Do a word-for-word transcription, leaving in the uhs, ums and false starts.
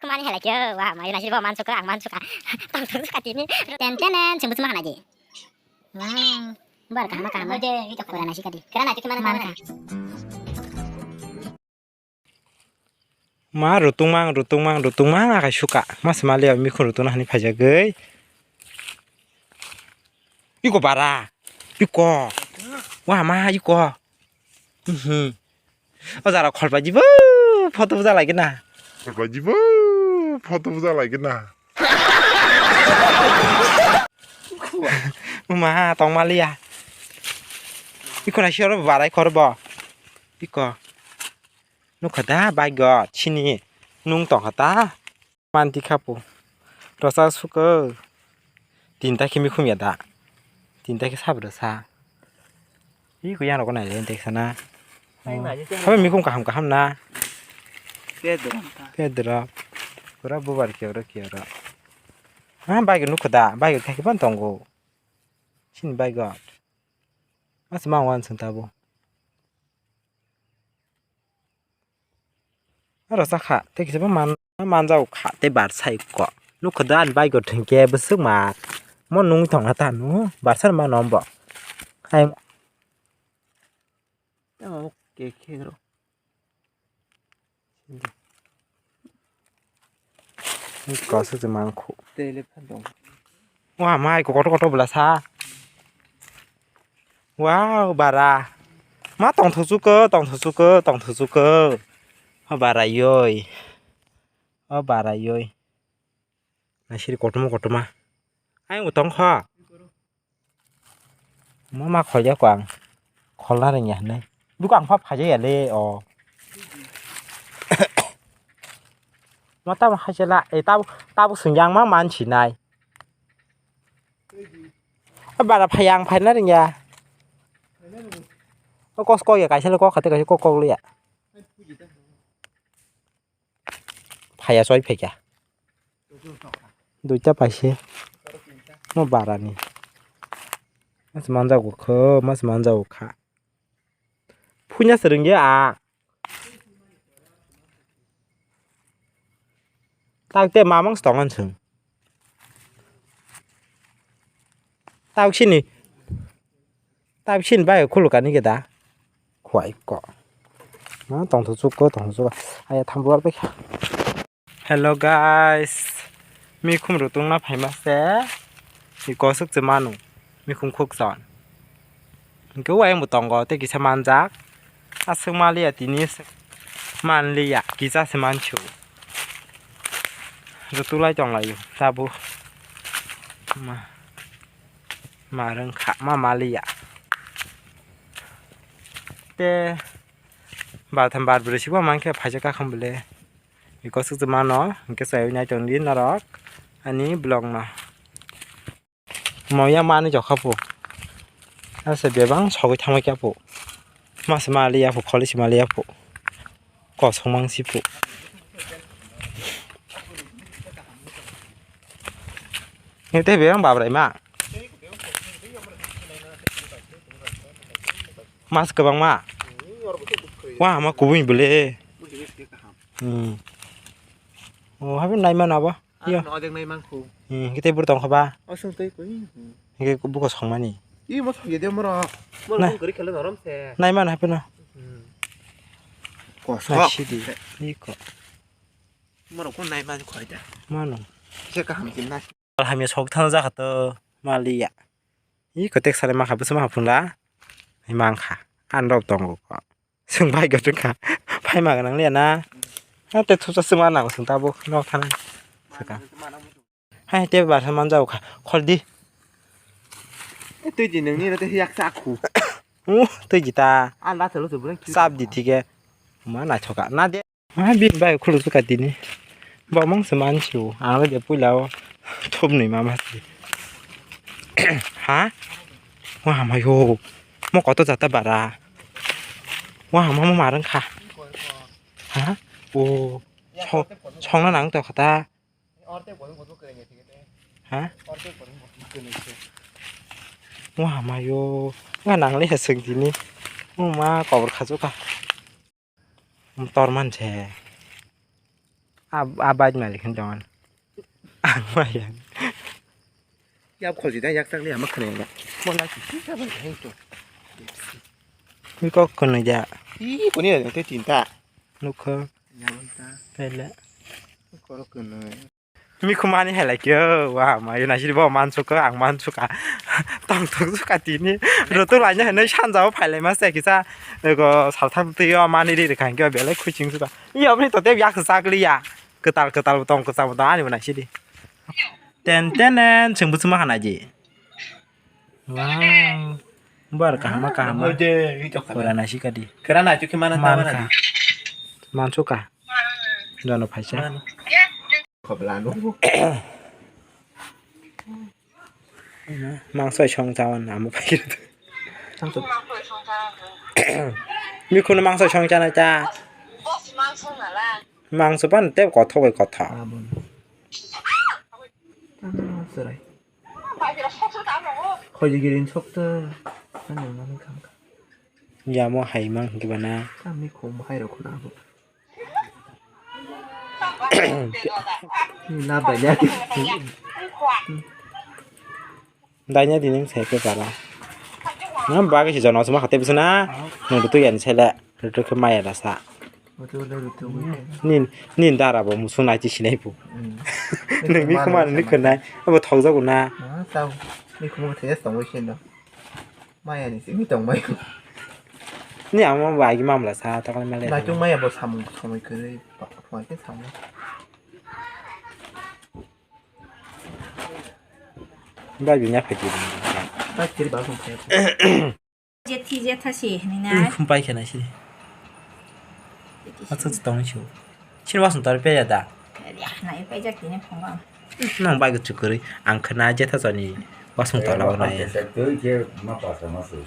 Mani halai kyo, wa, mai nasi bo man suka, ang man suka. Tang tang suka tini. Ten ten ten, sing bus mana di. Wow. Bar kaham kaham. Ode, itu kora nasi kadi. Kera nasi kemana mana? Ma rutung mang, rutung mang, rutung mang, akai suka. Mas mali mikhun rutung hani phajagwi. Iko bara. Iko. Wa ma iko. Mhm. O jara kholpai jibo photo buja lagi na. Kholpai jibo photo buja lagi na. Ma tong maliya. Iko na siyoro barai khorbo. Iko. Nukha da bike o chini nung tongkha ta. Manti khapu. Rosa suko. Tinta khe mikhum ya da. Tinta khe sabro sa. Iko yang rokna le tek sana. Hai, mai je. Habo mikhum kaham kaham na. Pedro. Pedro. Pura bubar kioro kioro. Ha bike nukha da. Bike thaki ban tongo. Chini bike o. Mas mang wan sung tabo. Aro sakha tei kisa man manjao kha tei bar sai ko. Nukha da ani bike o thwngkhe bwswk mar. Mo nung tongna ta nu bar sai mano bo. Hai. Oke khe ro. Kosok se mangkhu. Tele phan tong. Wa mai ko kotor kotor bwla sa. Wow bara. Ma tongthochuko tongthochuko tongthochuko. O bara yoi. O bara yoi. Nasiri kotorma kotorma. Ayang bo tongkha. Mama kholya ko ang kholna rengya hinwi. Buko ang pha phaja ya le o. Ma tamo haisela e tabuk tabuk sungya ang ma mansi nai. Bara phaya ang phaina rengya. O kos kok ya kaisa le kok khate kaisa kok kok liya. Phaya soi phaikha. Duita paise. Mo barani. Mas manjago kho, mas manjago kha. Phunya serengya a. Tak te mamang stongan sung. Tak sini. Tabuk sini bai khulukani khe da. Khuai ko. Ma tongthochuko tongthochuko. Aya thambo ar paikha. Hello guys. Mikhum rutungna phaima se. Ni kosuk se manu. Mikhum khukchon. Hwnkhe o ayang bo tongo tei kisa manjak. Aswk maliya tini manliya kisa se mansu. Rutulai tonglaio tabuk. Ma. Ma rwngkha ma maliya. Te bar tham bar brwi sibo mankhe phaijak kha kham bwle. Iko swk mano hinkhe chaywi nai tongdi norok ani vlog no. Moya mani jokha po. Ase bebang sogwi thangwi kya po. Mas maliya po kholi si maliya po. Kosong mang si po. Tei bebang babrai ma. Mas kwbangma. Wah ma kubui bole. Hmm. Oh, habi nai mano abo. Iyo. Ano odek nai mangkhu. Hmm, kita buru tong khaba. Osung tei koi. Hingke buko songmani. I mo thangye de moro. Moro kori khele norom se. Nai mano habi no. Hmm. Kosok. Nai sidi. Iko. Moro ko nai man khoi da. Mano. Se kaham tin na. Hamya sok thang jakha to maliya. Iko tek sale makha bwswk makha phunla. Hai mankha. An rok tongo ko. Swng bai gotwk kha. Phai ma gwnang liya na. Ha te thusa swng ma nango swng tabuk nok thani. Swkang. Hai te bar manjao kha. Khol di. Twi di nang ni rate yak sa khu. Uh, twi di ta. An la thalo se burang. Sab di thige. Ma na choka. Na de. Ma bin bai khulu suka tini. Bo mong se man siu. Ang le de puila o. Thop nui ma ma si. Ha? Wa ma yo. Mo koto jata bara. Wa ma mo marang kha. Ha? O. Song na nang to khata. Ha? Wa ma yo. Nga nang le sing tini. Mo ma kobor kha suka. Tor man se. A, a bike malik hin tongan. Ang maya. Yap khoji da yak tak liya ma khane ya. Mo na ki ki ka ba hin to. Ni kok kono ja. Ih, koni ya te tinta. Nukho. Ya ta. Pele. Koro kono. Mikhumani hai lai kyo, wa, ma, yuna siri bo mansuka, ang mansuka. Tong tong suka tini. Rotu laina hinwi sanjao phailai ma se kisa. Ego saltham twi o mani ri rikha kyo belai khuiching suka. Iyo, aboni to teb yak sak liya. Kwtal kwtal bo tong, kwcham bo tong, ani bo naisidi. Ten ten ten, chwng bwswk ma khana ji. Wow. Bar kahama kahama. Oje, i tok khana. Pura naisika di. Kera na chukhi mana ta mana di. Mansuka. Jono phaisa. Mana. Khobla no. Mangso song chawan amo phai. Mangso. Mikhunu mangso song chana cha. Mangso pan te kothok bai kothok. Abon. Tamo serai. Khoji girin sokto. Ano mani kham kham. Yamo hai mang hwnkhe bana. Kami khum hai rok khuna abo. Na bai ya. Daina di nang sai khe pala. Na bagwi si jono suma khate bisana. Nang tu yan sele. Rutu khe maya da sa. Rutu le rutu wi. Nin, nin dara bo musung nai chi sinai bu. Hmm. Nang mi khuma ni khonai. Abo thok jago na. Ah, tau. Mi khuma the tong wi sin do. Maya ni simi tong bai. Ni amo bai gi mamla sa ta kala mele. Naitung maya bo samung samui kwrwi. Pa, pa, pa, samung. Bai bi nya phai di. Bai kiri ba sung phai. Jethi jetha se hinwi na. Khum pai khana si. Acha tong si. Sini wasung tar pe ya da. Ya, na i pai jak tini phungo. Nang bai guchu kwrwi ang khana jetha jani wasung tar lawo na ya. Tei ke ma pa sa ma su.